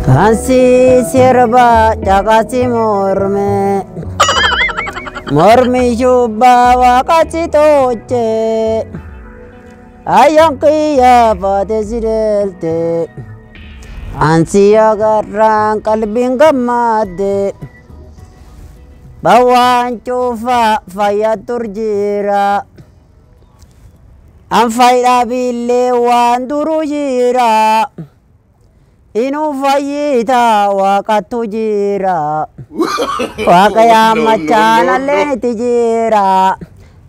Ansi sirba caqasi morme mormi shubba waaqasi tooche ayyan qiyya faate sideelte ansi agarraan qalbiin gammadde bawaan cufa fayya turjira an fayyaa billee waan duru jira. Inu fayyita waaqatu jira. Waaqa yaammachaan alleetti jira.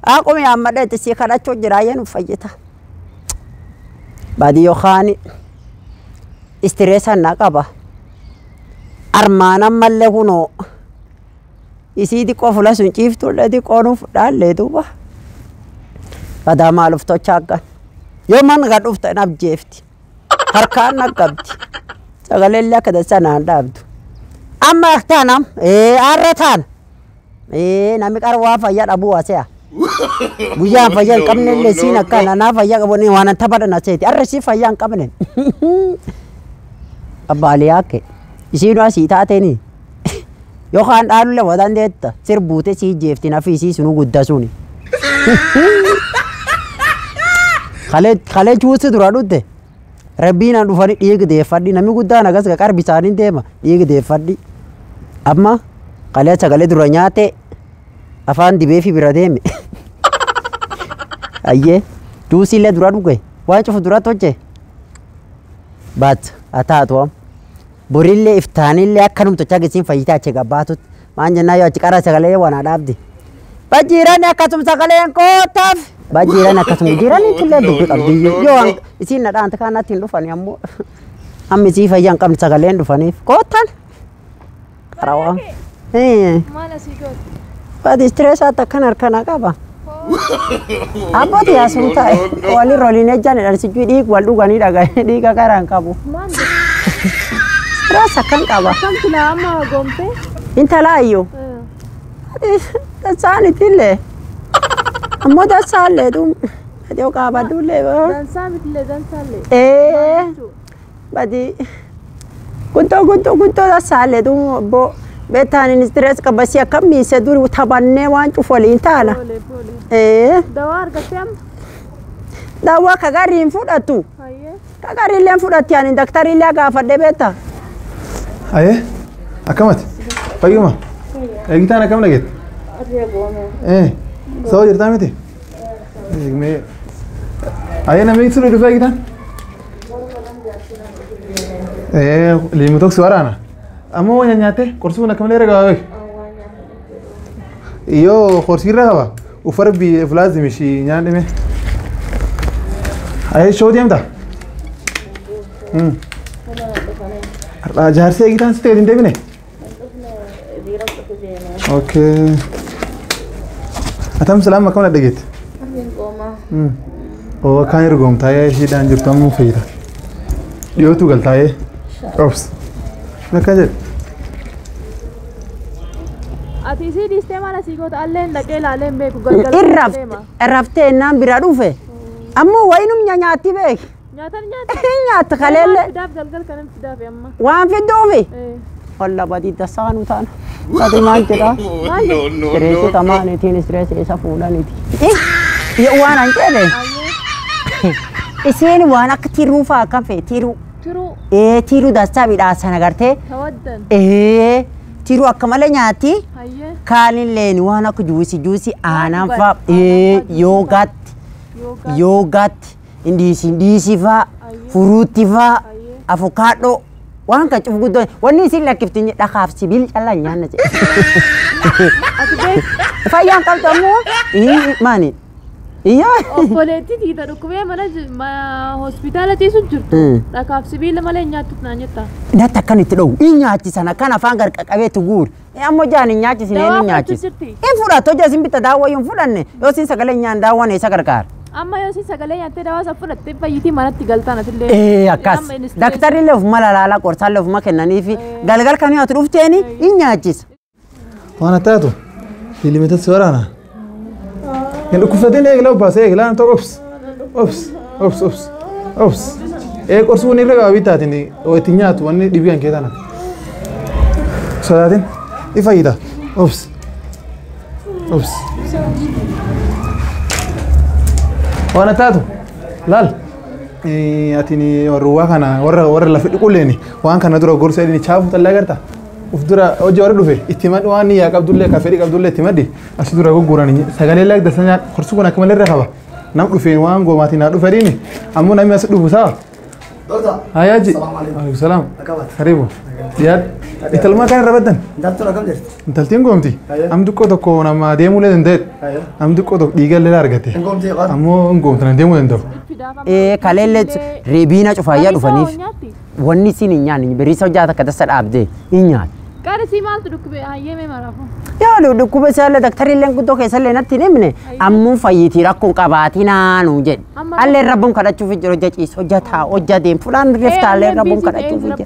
Akkuma yaammadheetti si kadhachuu jira ayyee nu fayyita. Baadii yookaan istireessan na qaba. Armaan ammallee kunoo isii xiqqoo fuula sun ciiftullee xiqqoo nu fudhaallee duuba. Badaa maal uffatocha akkan. Yoo man gad dhufte na abjeefti. Harkaan na qabdi. Sagaleen akka dansaa naan dhaabdu. Amma taanam har'a taana. Namni qarwaa fayyaa dhabuu haasa'aa. Guyyaan fayyaa hin qabne illee siin akkana naa fayyaa qabu waan taphadha na seeti. Har'a sii fayyaa hin qabne. Abbaalee hakke. Isiin asii taateeni. Yookaan dhaalullee wadan deetta. Sirbuute sii jeefti nafi isii sunuu guddasuuni. Kalee cuusi dura dhudde. Rabbiin an dhufani dhiiga deeffadhi namni guddaan akkas qarbi isaanii deema dhiiga deeffadhi. Amma kalee sagalee dura nyaate afaan dibee fi bira deeme. Ayyee juusii illee dura dhuge waan cufu dura tolche. Baat haa taatu am. Borillee iftaanillee akkanum tochaa gisiin fayyitaa achi gabbaatutti maan jennaan yoo achi qara sagalee waan dhaabdi. Bajjiiraan akkasuma sagaleen kootaaf. Bajjiiraan akkasuma jiiraan illee dubbi qabdi yoo isiin na dhaante kanatti hin dhufani ammoo amma isii fayyaa hin qabne sagaleen dhufaniif kootan. Qarawaa. Maal asii goote? Baati istireesaatti akkan harkana qaba. Abbootii yaasuun ta'e walirra waliin ejjan jedhan sijjuu dhiig wal dhuganii dhaga'ee dhiiga karaa hin qabu. Maal jedhu? Istirees akkan qaba. Akkam silaa amma goomtee? Intala ayyoo. Dansaanitillee. Ammoo dansaallee duum. Ati yoo qaabadullee. Dansaa mitillee dansaallee. Badi guddoo guddoo guddoo dansaallee duum obbo beektaan inni stress qaba si akkam miise duri taphannee waan cufu waliin taana. Pole pole. Dawaa argattee amma? Dawaa kagarii hin fudhatu. Hayyee. Kagariillee hin fudhatti ani daktariillee gaafadhe beektaa. Ayee akkamati? Fayyuma? Eegitaan akkam dhageette? Soo jirtaa miti? Eegmee. Ayee namni sirrii dhufee eegitaan? Liimu tokko si waraana. Ammoo waan nyaatte qorsi kun akkam leera qaba beek? Yoo qorsii irra qaba uffata filaazimi ishii nyaadhime. Ayee shoo deemta? Har'aa jaarsee eegitaan si ta'e hin deebine? Okay. Atam salaam akkam dhageette? Oo akkaan ergoomtaayee ishiidhaan jirtu ammoo fayyida. Dhiyootu galtaayee. Obs. Akka jedhe. Ati isii dhiistee maal asii goota? Alleen dhaqee ilaalee hin beeku galgala Irra raftee innaan bira dhufe. Ammoo wayinum nyaatti beek. Nyaatan nyaata. Nyaatti kaleellee. Fidaaf galgal kanan fidaaf amma. Waan fidduufi. Walla badii dasaanu taana. Ati maal jedhaa? No, no, Stress no. tamaanitiin stress isa fuudhaniiti. Waan an jedhe. Isiin waan akka tiruu fa'aa akkam fe'e tiruu. Tiruu. Tiruu dansaa midhaasan agartee. Tawaddan. Tiruu akka malee nyaatti. Hayyee. Kaanilleen waan akka juusii juusii aanan dhugan. fa'aa. Yoogaatti. Yookaan. Yoogaatti. Indiisii indiisii fa'aa. Furuutti fa'aa. Hayyee. Afukaadhoo. Waan kan cufu guddoo wanni isin lakkifti dhakaaf sibiil callaa hin nyaanna jedhe. Ati beek. Fayyaan qabdu ammoo maani? Iyyoo. Obboleettii tiita dhukkubee mana hospitaala ciisu jirtu. Dhakaaf sibiila malee hin nyaattu naan jetta. Natti akkan itti dhowu. In nyaachisan akkan afaan garqaqabeetu guuri. Ammoo jaan hin nyaachisin Dawaa eenyu fudhachuu nyaachisa. jirti. In fudhatu hojii isin bitta daawwa hin fudhanne yoo isin sagalee hin nyaan daawwan eessa gargaara. Amma yoo si sagalee nyaattee dawaa isa fudhattee fayyitii manatti galtaan atillee. Ee akkas. Amma inni stress- Daktarri illee ofuma lalaala qorsaallee ofuma kennaniifi galgal kan nyaatu dhufteeni hin nyaachisa. Waan taatu fiilimitas si waraana. Hin dhukkubsatiin eegala obbaasee eegala tokko obs obs obs obs obs. Ee qorsuu inni irra qaba bitaatiin itti nyaatu wanni dhibii kan kee tana. Sodaatin ni fayyida obs obs. Waan taatu laal. Atiin warra kana warra lafa dhiqulleeni waan kana dura gorsa inni chaafu tallaa garta. Uf dura hojii warra dhufe itti madhi waan niyyaa qabdullee ka fedhii qabdullee itti madhi asi dura gurguran sagalee laag dasa nyaadhu korsu kun akka malee irra qaba. Nam dhufeen waan goomaatiin haa dhufaniini ammoo namni as dhufu saa. Doktor. Hayaaji. Salaamu alaikum. Alaikum salaam. Akkam Karibu. Dhiyaad. Intaluma kan irra baddan. Intaltuun akkam jirti? Intaltiin goomti. Hayya. Am xiqqoo tokko nama deemuulee danda'e. Hayya. Am xiqqoo tokko dhiigallee argate. Hin goomti qara. Ammoo hin goomtu na deemuu danda'u. Ee kaleellee reebiina cufaayyaa dhufaniif Nyaatti. Wanni isin hin nyaanne biriisa hojjaa takka tasa dhaabdee hin nyaanne. Qarsii maaltu dhukkube hayyee maraafu. Yaa dhukkuba isaallee daktarillee guddoo keessallee natti hin himne ammoo fayyitii rakkoon qabaatinaa nuu jedhe. Amma- Allee rabbuun kadhachuuf jira hojja ciisu hojja taa hojja deemu fulaan riftaallee rabbuun kadhachuuf jira.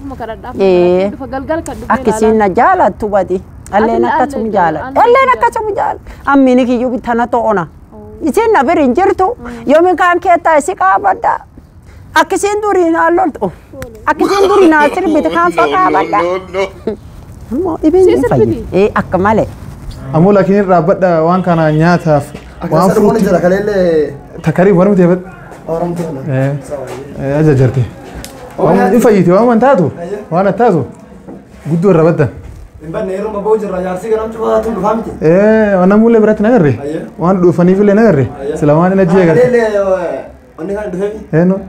Ee. Dhufa galgal kan dhufe Akka isiin na jaalattu badi. Alleen Ati- akkasuma alleen- jaaladha. alleen Alleen akkasuma jaaladha. Ammini kiyyuu tana to'ona. Isiin na bira hin jirtu. Yoomi kaan keettaa isi qaabadha. Akka isiin durii naa loltu. Akka isiin durii naa sirbite kaan fa qaabadha. Ammoo dhibeen Si hin sirbiti? fayyidu. Ee akka malee. Ammoo laakiin irra dhaabbadha waan kana nyaataaf Akka waan isa dhufuun furuutti jira kaleellee takariif warri miti Oromoo kana. Ee ajajarte. Waan hin fayyiti waan taatu waan taatu guddoo irra baddan. Hin banne yeroo maboo jirra jaarsi ganam cufaatu dhufaa miti. Ee namullee biratti nagarre Ayya. waan dhufaniifillee nagarre Ayya. sila waan inni ajjee agarre. Kaleellee wanni kan dhufeefi. Eenu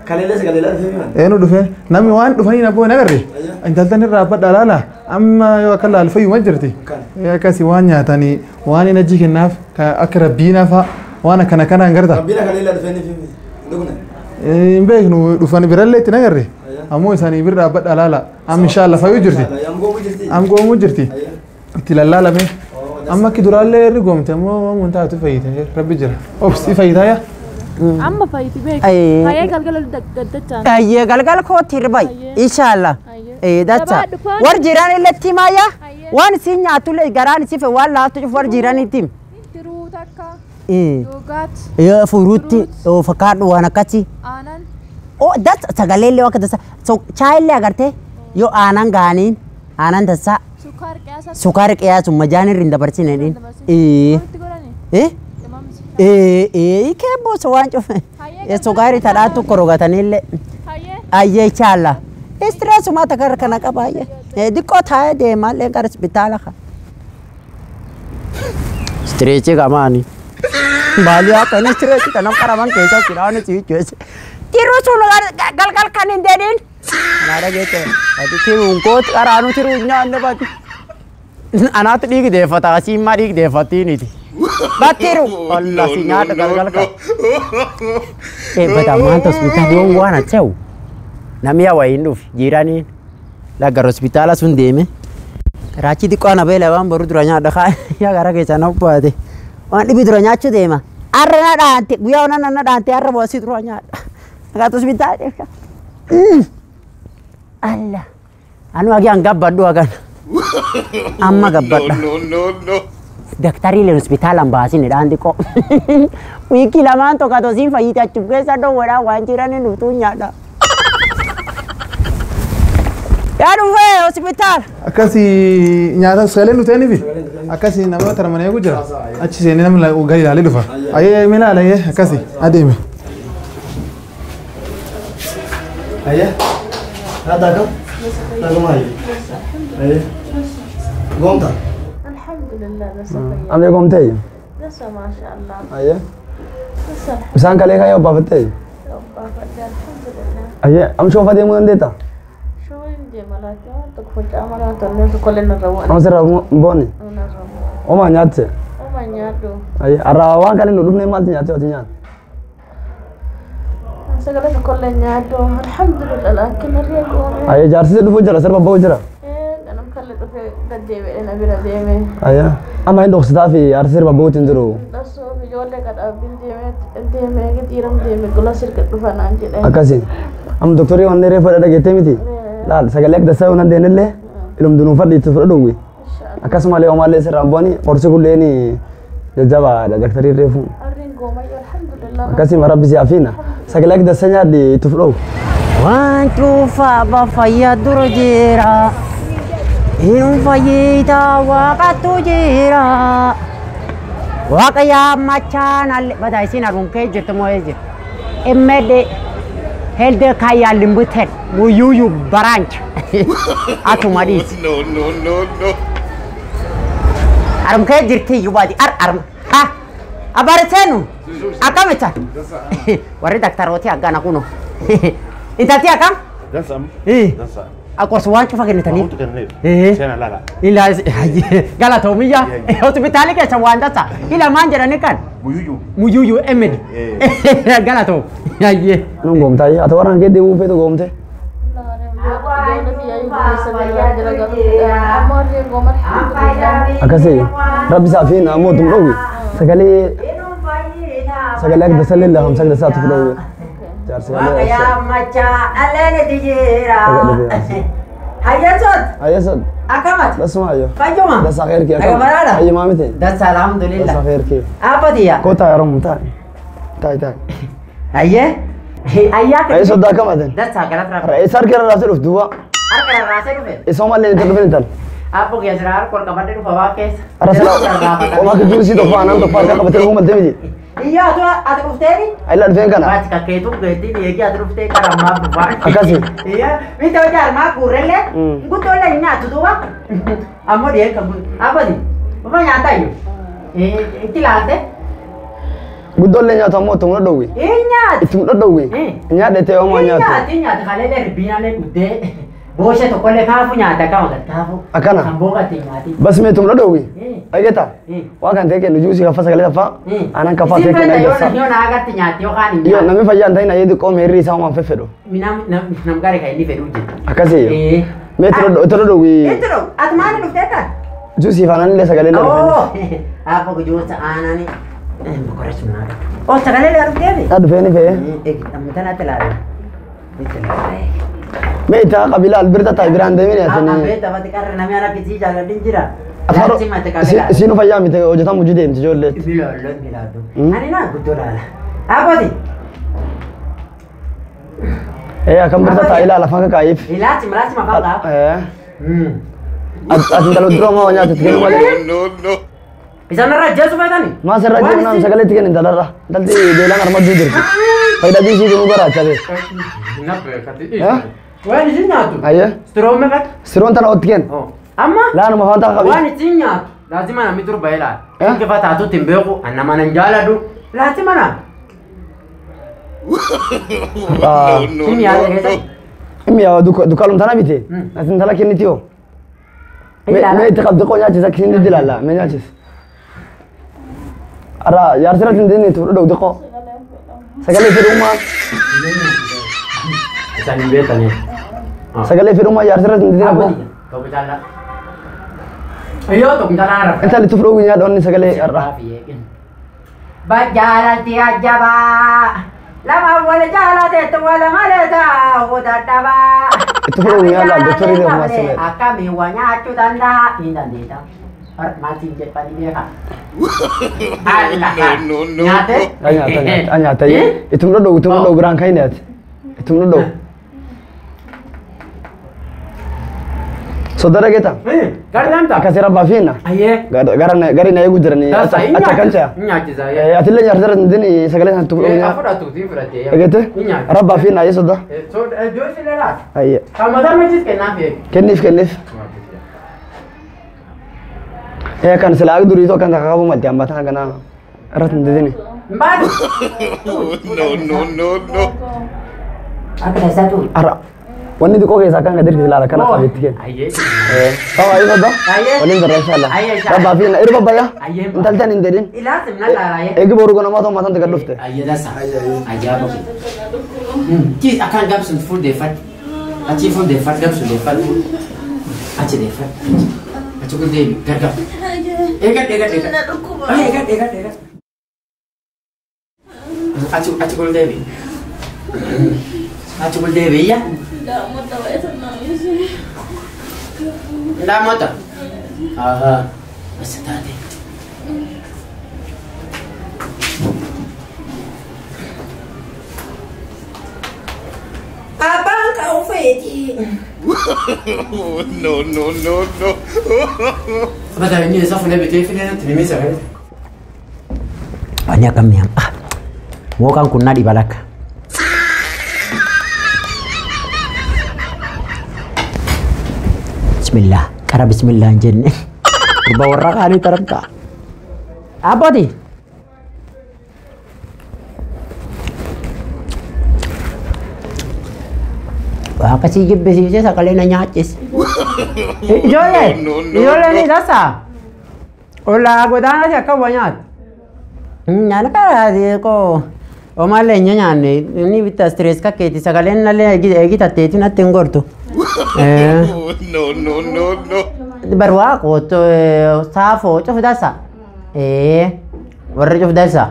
Kaleellee sagaleellee dhufeefi man. eenu dhufee namni waan dhufanii nabboo nagarre Ayya. intaltan irra dhaabbadha laala amma yoo akka laal fayyuma jirti. Kan. Ee akkasii waan nyaatanii waan inni ajjii kennaaf akka rabbiinaa fa'a waan akkana kanaan garta. Rabbiina kaleellee dhufeeniif hin dhugne. Hin beeknu dhufan birallee itti nagarre Ayya. ammoo isaanii bira dhaabbadha laala amma inshaalla fayyuu jirti. Am goomuu jirti. Am goomuu jirti. Ayya. Itti lallaalame. Oo, Amma akki duraallee irri goomte ammoo waan taatu fayyite rabbi jira. Obsi fayyitaa yaa. Amma fayyiti beeku. Ee. Hayyee galgala gaddachaan. Ayyee galgal kootti hirbayi. Ayyee. Inshaalla. Ayyee. Ee dacha. Gabaadhu foon. War jiran illee timaaya. Ayyee. Waan isin nyaatullee garaan isii fe waan laaftu cufu war jiran itti. Tiruu takka. Ee. Yoogaat. Yoo furuutti yoo fakkaadhu waan akkasii. Aanan. Oh, that's sagalee akka tasa. So chaayillee agartee yoo aanan gaaniin aanan tasaa Sukkaar qiyaasa. sukkaara qiyaasu majaan irra hin dabarsine dhiin. Ee. Itti godhani. Ee. Qimamsi. Ee ee kee boosa waan cufe. Sukkaari tadhaatu korogataniillee. Hayyee. Ayyee chaalla. Istireesuma takka kana qaba ayyee. Diqqoo taa'ee deemallee gara isbitaala kan. Istireechi qamaani. Baali akka inni istireechi kana qaraman keessa siraani si'icheesse. Tiruu sun galgal kan hin deedin. Anaadha geette. Ati tiruun kooti qaraanu tiruu hin nyaanne bati. Anaatu dhiigi deeffata asiin maa dhiigi deeffattiiniti. Battiru. Allah si nyaata galgal kan. Eebbata maanta hospitaala yoon waan acha'u. Namni yaa wayiin dhufe jiiraniin laggara hospitaala sun deeme. Raachi xiqqoo ana beela waan boru dura nyaadha kaa yaa gara keessa na baate. Waan dhibi dura nyaachuu deema. Arra na dhaante guyyaa ona na dhaante arra boosii dura nyaadha. Nagaatu hospitaala. Allah. Anu agi an gabbadhu hagan. Amma gabbadha. Daktari leen hospitaala hin baasin dhaan xiqqoo. Wiikii lamaan tokko tosiin fayyite achum keessa dhoowwadhaan waan jiraniin dhuftuu nyaadha. Yaa dhufee hospitaala. Akkasii nyaata sagalee nu ta'aniifi akkasii nama tarmanee eegu jira achi seenee namni gadi ilaalee dhufa. Ayyee mee ilaala ayyee akkasii adeeme. Ayya. Haadha akkam? Naguma ayya. Ayya. Goomta? Alhamdulillah dasa fayyaa. Amee goomtee? Dasa maashaallah. Ayya. Dasa Bishaan kalee kan yoo baafattee? baafadhe alhamdulillah. Ayya. Am shoofa deemuu dandeetta? Shooyin deema laakiin waan tokko faca'aa maraa tollee tokkollee narra bu'an. Amma sirraa hin boonne? Narra bu'an. Omaa nyaatte? Oma nyaadhu. Ayya. Har'a waan kalee nu dhufnee maaltu nyaatte ati nyaata? Sagalee tokkollee nyaadhu. Alhamdulillah laakiin irree goone. Ayya jaarsi dhufuu jira sirba ba'uu jira. Ee ganam kallee dhufee gad deebi'ee na bira deeme. Ayya. Amma hin dhoksitaa fi arsii babbuutti hin jiru. Dhasuuf ijoollee kadhaabbiin deemee dhiiram deeme gola sirka dhufa naan jedhee. Akkasi. Amma doktorii waan dheeree fudhadha geettee miti. Laal sagalee akka dassaa waan dandeenyellee ilum dunuunfadhi itti fudhadhu. Akkasumallee homaallee sirraan bu'anii qorsi kulleen jajjabaadha daktarii reefu. Arriin goomayyo alhamdulillah. Akkasuma rabbi si hafiina. Sagalee akka dassaa nyaadhi itti fudhadhu. Waan cuufaa fayyaa dura jira. Hin fayyitaa waaqatu jira. Waaqa yaammachaan alle badaa isin arguun kee jirtu moo eessa jirtu? Immedde helde kaayaa limbuteen muyyuuyyu baraancha. Atuma dhiisi. No, no, no, no. Arum kee jirti iyyuu baati ar arma. Ha! Abaarseenu akkamitta? Warri daktarooti akkana kuno. Intalti akkam? Dansam. Eh. Dansa. Aqorsi waan cufa kennitanii. Wantu kenneef. Eh. Seena laala. Ila galatoomiya hospitaali keessa waan tasa ila maan jedhani kan Guyyuyyuu. muyyuyyuu emmed galatoom ayyee. Nun goomtaa ati warraan kee deemuu feetu goomte. Akkasi rabbi isaa fi naammoo tum dhowwi sagalee sagalee akka dasallee lafam sagalee isaatti fudhawwi. Jaarsi Waaqa galee yaammachaa dhalleen jira. Hayyasoot Ayyasad akkamat dasuma ayyo. fayyuma. Dasa khair kee Naga baraadha. Ayyo maamite. Dasa alhamdulillah. Dasa khair kee. Abbatiya. Kota yeroo taa'e. Taa'e taa'e. Ayyee. Ayyaa Ayyee soddaa akkam atin? Dasa galata rabbi. Re'ee harka irra raasee dhuftu duuba. Harka rarraasee dhufe. Isa mallee intal dhufin intal. Abbo kiyya jira harka ol qabadhee dhufa waa keessa. Arra sila homaa gidduu isii tokko aanaan tokko harka qabatee dhufuu maltee miti. Iyyaa atu ati dhufteeni? Ayila dhufeen kana. Waati kakkeetu geettiin eegee ati dhuftee karammaa dhufaa. Akkasi. Iyyaa miti hojii harmaa guurrellee guddoollee hin nyaattu duuba. Ammoo dhiyeen kan guutu. Abbati dhufa nyaataa iyyuu. Itti ilaalte. Guddoollee nyaatu ammoo itti mudhadhowwi. Hin nyaatu. Itti mudhadhowwi. Nyaadha ta'e homaa nyaatu. Nyaati nyaati kaleellee ribbiinallee dhuddee boosha tokkollee kaafu nyaata akkama gad kaafu. Akkana. Kan booqatti nyaati. Bas mee itti mudhadhowwi. Dhageeta. Waa kan ta'e kennu juusii kaffa sagalee kaffaa. Aannan kaffaa ta'e kennu agarsa. Yoo na agarti nyaati yookaan hin Yoo nyaatu. namni fayyaa hin ta'in ayyee xiqqoo meerri isaa homaan feffedhu. Nam gaarii kan inni fedhu jira. Akkasi. Mee itti dhadhowwi. Itti dhowwi. Ati maali dhuftee kan? Juusii fi aannan illee sagalee illee dhufeen. Abbo gujoota aanani. Bokorra sunnaa. Oh sagalee illee dhufteefi? Dhufeeni fe'ee. Amma tanatti ilaala. Itti ilaala. Mee itti qabila albirta taa'e biraan deemini Amma atini. beekta mati qarra namni ala kisii jaaladhin jira. Afaan isiinu fayyaa miti hojjetan hojii deemti ijoolleetti. Bilolloon bilaaddu. Ani naa guddoo laala. Abbooti. Ee akkam birta taa'e ilaala afaan kakaayiif. Ilaachi milaachi mafaan qaba. Ee. Ati intala dura maa nyaatu itti kennu malee. No, no. Isaan irra ajjeesu feetani? Maa sirra jiru naam sagalee itti kennu intalarra. Intalti beelaan armadduu jirti. Faayidaa juusii kunuu garaacha ta'e. Waan isin nyaatu. Ayyee. Siroon meeqatti? Siroon tana otti kennu. Amma? Laanuma afaan ta'a qabi. Waan isin nyaatu. Laazima namni dur bahee laala. Inni taatutti hin beeku. Annama nan jaaladhu. Laazima na. No, no, Inni yaada no, keessa. no. Inni yaa dukkaalum tana bite. Ati intala kenniti hoo. Mee itti qabdi qoo nyaachisa akkasiin diddi ilaalla mee nyaachisa. Arra jaarsirratti hin deemne itti fudhu xiqqoo. Sagalee fedhummaa. Isaan hin beekani. Sagalee fedhummaa jaarsirratti hin deemne abboo. Tokko caalaa. Yoo tokko caalaa rafa. Intalli itti fudhu nyaadha onni sagalee har'a. Jaalalti ajjabaa. Lama wal jaalateetu wal malee taa'uu dadhabaa. Itti fudhu nyaadha doktorii reefu maasii. Akkamiin waa nyaachuu danda'a? Hin dandeetta. Maatiin jedhanii beekaa. No, no, no. Nyaate? Nyaata nyaata nyaata itti fudhu itti fudhu biraan kan nyaate itti fudhu. Soddara geeta. Gargaarta. Akkasii rabbaa fiina. Ayyee. Gara na eegu jiranii acha kan ce'a. Nyaachisa. Atillee nyaata irra sagalee sana tuquu nyaata. Fudhatu si fudhatee. Dhageette? Rabbaa fiina ayyee sodda. Joosii lalaat. Ayyee. Kan mataa machiis kennaaf eegu. Kenniif kenniif. Ee kan silaa duriitoo kan takka qabu malte amma tana kana irratti hin didini. Mbaatu. No, no, no, no. Akka taasisaa tuuri. Arra wanni xiqqoo keessaa kan gadi ilaala kana qabeetti kenna. Ayyee. Tawa ayyee sodda. Ayyee. Waliin darra inshallah. Ayyee inshallah. Rabbaa fiina irba bayya. Ayyee. Intaltan hin dedin. Ilaasi mina laalaa. Eegi boru ganamaa ta'u mataan gad dhufte. Ayyee dasa. Ayyee bakki. Kiis akkaan gaabsuun fuuldeeffadhu. Achi fuuldeeffadhu gaabsuun deeffadhu. Achi deeffadhu. Achi kun deebi gargaar. Eegadhu eegadhu eegadhu. Na dhukkuba. Eegadhu eegadhu eegadhu. Achi achi gol deebi. Achi gol deebi iyya. Daamota baay'ee naamisi. Daamota. Aha. Basta taate. Abbaan ka'uu feeti. No, no, no, no. Bata inni isa fuudhee bitee fidee natti himee sagalee. Wanni akkam mi'aam. Mooqaan kun na dhiba lakka. Bismillah. Qara bismillah hin jenne. Durba warra kaanii taramta. Abbooti. Waa akkasii jibbisiisee sagalee na nyaachise. Ijoollee! No, no, no, Ijoollee ni no. tasaa. Ollaa godaanaa akka waa nyaatu. Nyaata karaa koo omaallee hin nyaanne inni bitta stress kakkeeti sagaleen nallee eegitatteeti natti hin gortu. No, no, no, no. Barwaaqoo saafoo cufu dasa. Warri cufu dasa.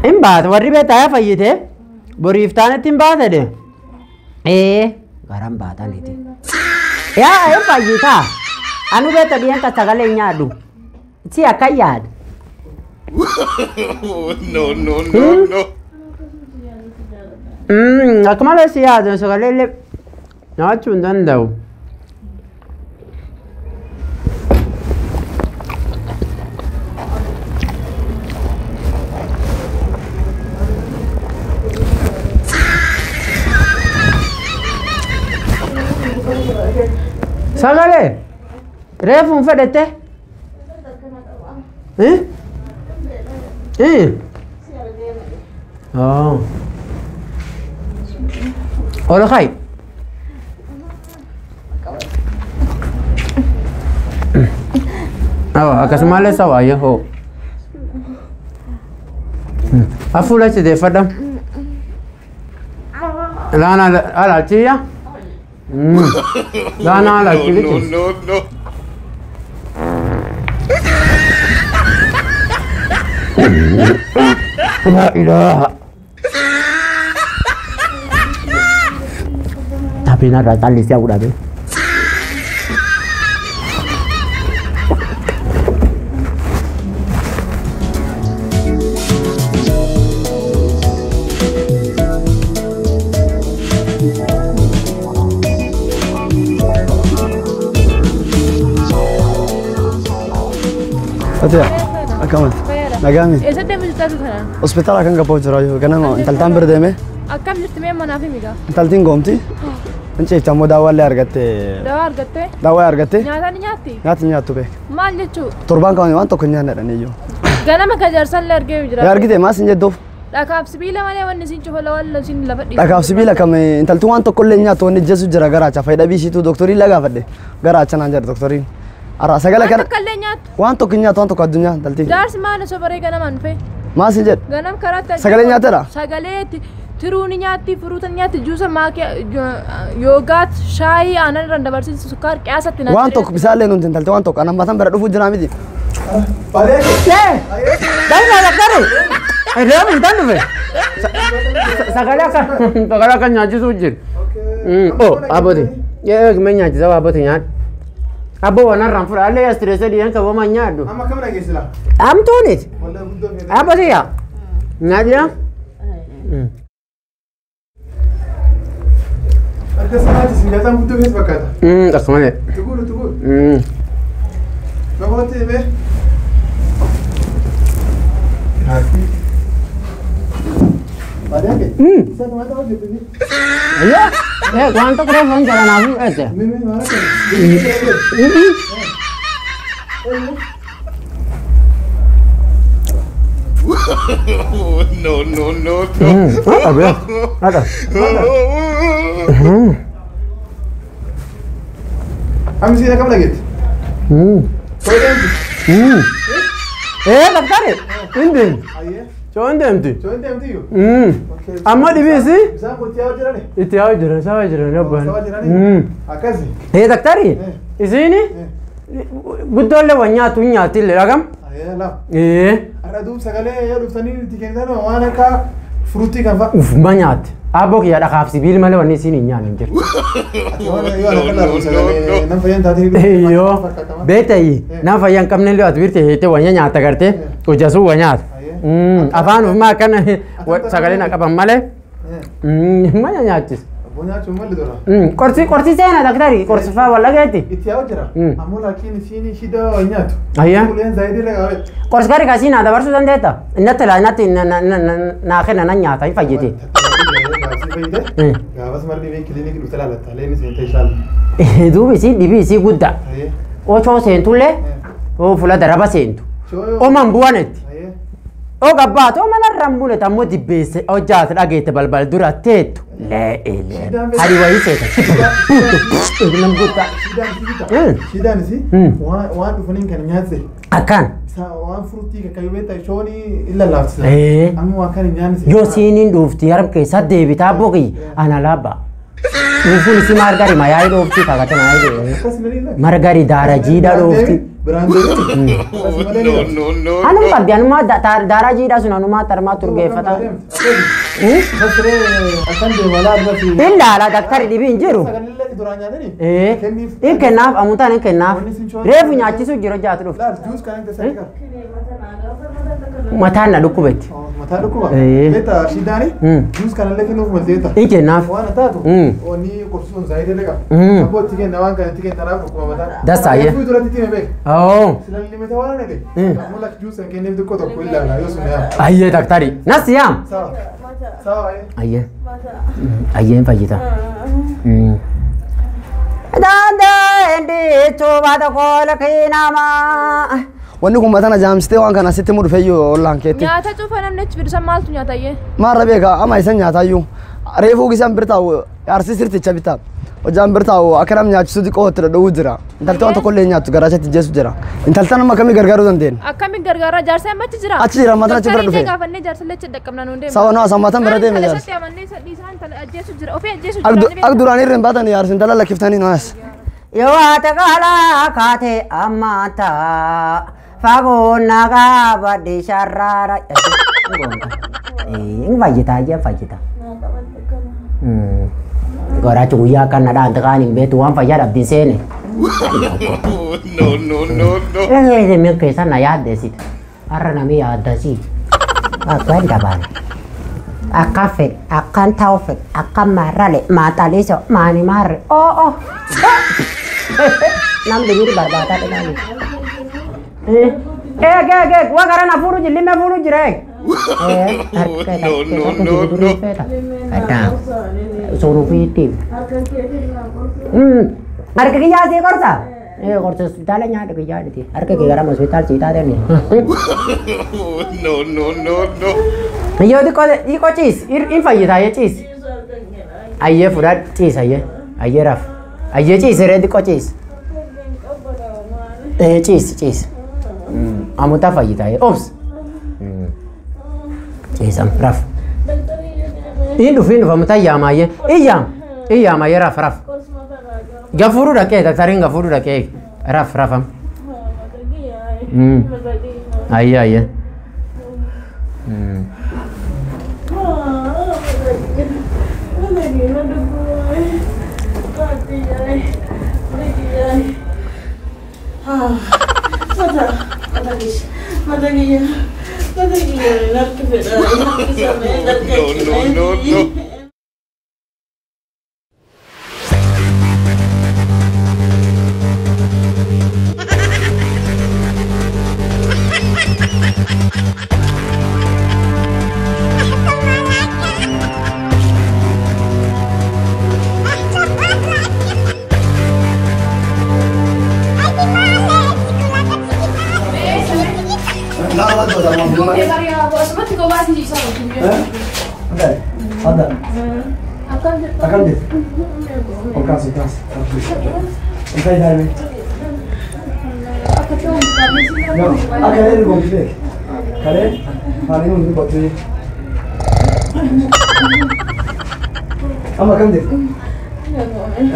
Hin baatu warri beektaa fayyite boriif taanetti hin baate de. Garan baataniiti. Yaa hin fayyitaa. Anu beekta dhiyan ka sagalee hin nyaadhu. Si akka yaadu. No, no, no, no. Akka malee si yaadu sagalee illee nyaachuu hin danda'u. Sagalee reefuun fedhette. Eh? Eh? Oh. Ol ka'i. Awa akkasumallee sawaayya hoo. Hafuula achi deeffadha. Laana alaalchiyya. Laana No, alaalchi no, bichi. no, no. La ilaha. Tapi narra tallisee godhame. Fatiha, akkamati? Nagaami. Eessa deemu jirtaa kana? Hospitaala kan qabu jira yoo ganama intaltaan bira deeme Akkam jirti mee manaaf himi gaa? intaltiin goomti. Hin ciifti ammoo daawwallee argatte. Dawaa argattee? Daawwaa argatte. Nyaata ni nyaatti? Nyaati nyaattu beek. Maal jechuu? Torbaan kaawwan waan tokko hin nyaanne dhanii iyyuu. Ganama ka jaarsallee argee jira. Yaa argite maas hin jedhuuf. Dhakaaf sibiila malee wanni isin cufa lawalla isin lafa dhiisu. Dhakaaf sibiila kam intaltiin waan tokko illee nyaattu wanni ijjeessu jira garaacha faayida biisiitu doktorii illee gaafadhe garaacha naan jedhe doktoriin. Ara sagala Waan kana takka illee nyaattu. waan tokko hin nyaattu waan tokko addunyaa intaltiin. Jaarsi maal osoo baree ganamaan dhufe? Maas hin jedhu. Ganam karaatti argee Sagalee nyaateera? Sagalee tiruu ni nyaatti, furuuta ni nyaatti, juusa maakee, yoogaat, shaayii aannan irraan dabarsiisu sukkaar qiyaasatti naan Waan tokko bisaallee nuti intalti waan tokko anan mataan bira dhufuu jira miti. Lee! Danfa daktari! Reefu hin tan dhufe. Sagalee akka sagalee akka nyaachisuu jira. Oh abbooti. Eeg mee nyaachisa abbooti nyaadhu. Abbo waan irraan fudha allee astireessa dhiyan qabama nyaadhu. Amma kam dhageessila? Amtuunit. Wallah guddoo feete. Abbooti yaa. Nyaadhina. Harka sanaati si nyaataan guddoo fees fakkaata. Akka malee. Tuguuru tuguuru. Namooti himee. Baadiyyaa kee. Isa maal ta'uu jirti? Ayyaa. Waan tokko reefu hin jala naaf fudhate. Mee mee maal akka? No, no, no, no. Haadha. Haadha. Amma siin akkam dhageetti? Too deemti. Daktari. Hin deemti. Ayyee. Coo hin deemti. Too hin deemti iyyuu. Amma dhibiisi. Bisaan kun itti yaa'u jirani? Itti yaa'u jiran sawa jiran abbaan. Sawa jirani? Akkasi. Daktari. Isiini Guddoollee waan nyaatu hin nyaatille dhagam. Ayyee laa. Ee. Har'a duub sagalee yoo dhuftanii itti kennitan waan akka furuutii kan fa'a. Ufuma nyaatte. Abboo kiyya dhakaaf sibiil malee wanni isiin hin nyaanne hin jiru. Ati waan yoo ana kan laafu sagalee nam fayyaan taatee Yoo beektayi nama fayyaa hin qabne illee ati birte heete wanya nyaata gartee hojjasuu wa nyaata. Afaan ufumaa akkana sagalee na qaban malee mana nyaachisa. Abboo nyaachuun malli tola. Qorsi qorsi seena daktari qorsi faa wallageetti. Itti yaa'u jira. Ammoo laakiin isiin shida waan nyaatu. Ayyaa. Uleen zaayidii irra qabe. Qorsi gari kasii naa dabarsuu dandeetta. Innatti laa innatti naa kenna nan nyaata hin fayyite. Gaafas mara dhibee kiliinikii dhufte laalatta. Leenni seentee inshaalla. Duuba isiin dhibii isii guddaa. Ochoo seentullee oo fuula daraba seentu. Oman bu'anetti. O gabbaatu o manarra hin buune tammoo dibbeesse hojjaate dhageette balbal dura teettu. Lee lee. Hari wayii seeta. Nam guddaa. Shidaan isii waan dhufaniin kan nyaatte. Akkaan. Waan furuutii kakkayyuu beektaa shoonii hin lallaaftisa. Amma waan kan hin nyaanne. Yoo siiniin dhuufti harm keessa deebitaa boqi ana laabba. Dhuufuun isii margari mayaayii dhoofti kakate mayaayii dhoofti. Margari daara jiidha dhoofti. Biraan deebiin. No, no, no, Anum no. qabdi anumaa daaraa jiidhaa sun anumaa tarmaa turgeeffata. Ilaala daktari dhibii hin jiru. Hin kennaaf amutaan hin kennaaf. Reefu nyaachisuu jiru jaatu dhufti. Mataan na dhukkubetti. Mataa dhukkuba. Beektaa shidaani juus kanallee kennuuf malteeta. Hin kennaaf. Waan taatu wanni qorsuun zaayidii illee qaba. Abboo itti kenna waan kana itti kenna dhukkuba mataa. Dasaayyee. Reefu duratti itti hime beek. Oo. Silalli mataa waan dhage. Ammoo lakki juus kan kenneef xiqqoo tokko ilaala yoo sun yaa. Ayyee daktari. Nas yaam. Sawa. Sawa. Ayyee. Ayyee hin fayyita. Dandeendi cuubata koola kiinamaa. Wanni kun mataa na jaamsitee waan kana asitti mudhu feyyuu ollaan keetti. Nyaata cufa namni achi fidu san maaltu nyaata iyyee? Maarra beeka ama isan nyaataayyuu. Reefuu isaan bir taa'u arsii sirticha bitaa. Hojjaan bir taa'u akka nam nyaachisu xiqqoo itti dhadha'uu jira. Intalti waan tokko illee nyaattu garaachatti jeessu jira. Intaltan amma akkamii gargaaruu dandeenya? Akkamiin gargaaraa jaarsa amma achi jira? Achi jira mataan achi bira dhufe. Doktarii gaafannee jaarsa illee achi dhaqqabnaan hundee. Sawa naa sammaatan bira deeme jaarsa. Intala amannee isa dhiisaa intala ajjeesu jira. Ofii ajjeesu jira. Ak duraan irra hin baatan jaarsa intala lakkiftanii noas. Yoo ati qalaa kaate ammaata fagoo nagaa badde sharraara. Hin fayyita ayyee fayyita. Garaachi guyyaa akka na dhaante kaan hin beektu waan fayyaa dhabdiin seene. No, no, no, no. Ee keessa na yaaddeessite. Har'a nami yaaddasii. Akkan dabaan. Akkan fedhe akkan ta'u fedhe akkan maarrale maaxaliiso maani maarre oo oo. Nam dhibiiri barbaadaa dhagaani. Eeg eeg eeg waa gara na fuudhu jilli mee fuudhu jira eeg. No, no, no, no. Addaa. Suuruu fi ittiin. Harka kiyyaa sii qorsa. Qorsa hospitaala nyaadha kiyyaa dhiti. Harka kee gara hospitaala sii taatee ni. No, no, no, no. Yoo xiqqoo ciis hin fayyita ayyee ciis. Ayyee fudhadhu ciis ayyee ayyee raf ayyee ciis ree xiqqoo ciis. Ciis ciis. Amutaa fayyita ayyee obs. Ciisam raf. Hin dhufu hin dhufu amutaa yaama ayyee iyyaam iyyaam ayyee raf raf. Gafuudhu dhaqee daktariin gafuudhu dhaqee raf rafam. Ayyee ayyee. No, no, no, no. Akkam jirtu? Ol kaasi kaasi. Intala ilaalme. Akka inni gombifee. Kalee faanii hundi qottee. Amma akkam jirtu?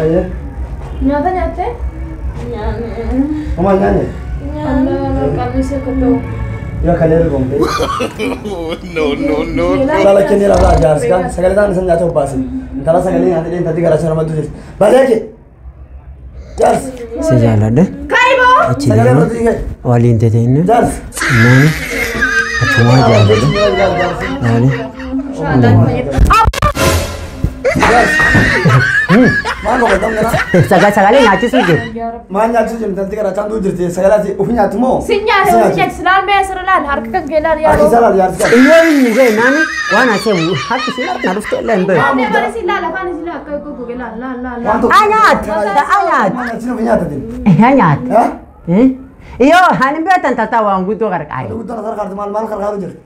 Ayyee. Nyaata nyaattee? Homaa nyaanne? Qalbii ishee akka ta'u. Yoo kalee gombee. No, no, no, no. Lala kennee lafaa jaarsi kan sagalee isaan isan nyaata obbaase. Intala sagalee nyaata dheen tatti garaacha namatti jirti. Balee kee. Jaarsi. Si jaaladhe. Kaiboo! Achi Sagalee deema. irratti kee. Waliin teteenye. Jaarsi. Nani. Achumaa jaaladhe. Maali? Maal gogotam kana? Sagalee nyaachisuu jiru. Maal nyaachisuu jirti intalti garaachaan duu jirti sagalee ati ofi nyaatti moo? Si nyaate si nyaate laal mee asirra laal harka kan kee laal Harki yaa. isaa laal jaarsi kan. Iyyoo inni ga'e nani waan asee harki si na dhufte illee hin beeku. Mee bara si laal afaan si laal akka gogoge laal laal laal. Waan tokko. Anyaat! Anyaat! Maal nyaachisuu ofi nyaata tin? Anyaat! Ha? Iyyoo ani beektan tata waan guddoo qarqaare. Guddaan asar kaarti maal maal qarqaaru jirti?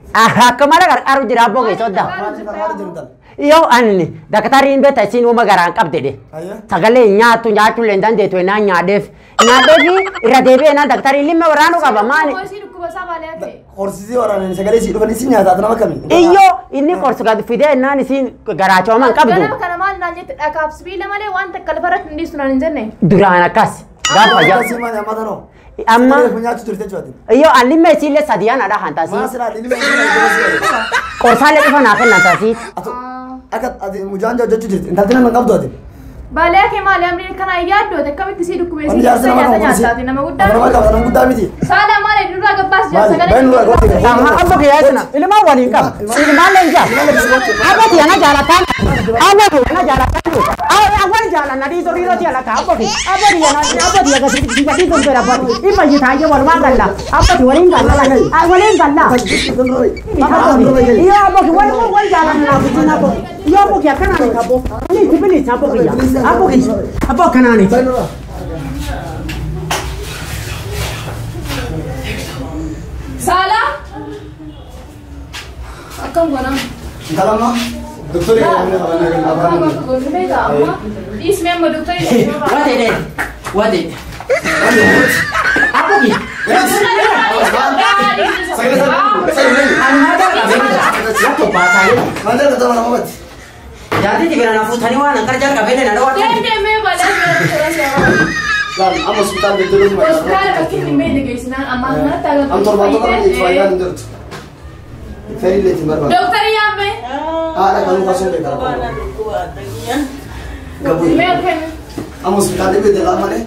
Akka malee qarqaaru jira abboo keessoo da. Maal qarqaaru jirti intala? Iyyoo ani daktariin beekta isiin uuma garaan qabde dhe. Ayya. Sagalee nyaattu nyaachuu illee hin dandeettu naan nyaadheef. Nyaadheefi irra deebi'ee naan daktariin limme waraanuu qaba maali? Isii dhukkuba isaa maalee haa ta'e. Qorsisii waraaneen sagalee isii dhufanii si nyaata ati nama kami? Iyyoo inni qorsu gad fidee naan isiin garaachooman qabdu. Ganama kana maal naan jette dhakaaf sibiila malee waan takka lafarratti hin dhiistu naan hin jenne. Duraan akkas. Gaafa Amma jaa. si maal nyaata noo? Amma Sagalee nyaachuu jirti jechuudha. iyyoo ani limme isiillee sadiyaan adhaa Maal hantaasii. silaa ilmi ilmi Qorsaalee dhufa naa kennan taasii. Akka ati mucaan hojjechuu jirti intalti nama hin qabdu ati. Baalee kee maali amri kana yaaddoote akkamitti sii dhukkubee sii Wanni jaarsi nama nyaata qabu kunis. nyaataati nama guddaa. Nama qaba nama guddaa miti. Saala maali duraa gabbaas jira Maali? sagalee. Baay'ee nurraa gooti. Amma abbo kiyyaa sana ilmaan waliin qaba. Ilmaan leenjaa. Abbo kiyya na jaalataan. Abbo kiyya na jaalataan. Awwal jaalanna dhiisoo riiroo tiya lakka abbo kiyya. Abbo kiyya na abbo kiyya gasi kiyya dhiisoo bira abbo. Ifa yitaayyee walumaa galla. Abbo kiyya waliin galla. Waliin galla. Iyo abbo kiyya wal wal jaalanna naa kutina abbo. Iyo abbo kiyya kanaan abbo. Ni bilis abbo kiyya. Abbo kiyya. Abbo kanaani. Saala. Akkam goona? Intala amma doktorii jedhamee qabannee kan Akkam afaan. akka goonu beektaa amma? Dhiismee amma doktorii. What is it? What is it? Abbo kiyya. Maal jedhu nama qabati? Jaartii tibira na fuutanii waan akkana jalqabee na dhawaa. Deemee balee Laal amma hospitaala beektuu dhufuu Hospitaala bakki hin beekne geessinaan amma kanatti Am torbaan tokko namni itti fayyaan hin jirtu. Ferii illee ittiin barbaadu. Doktorii yaammee. Haadha kanuu kaasuun beekara. Gabu. Mee kennu. Amma hospitaala beekte laa malee.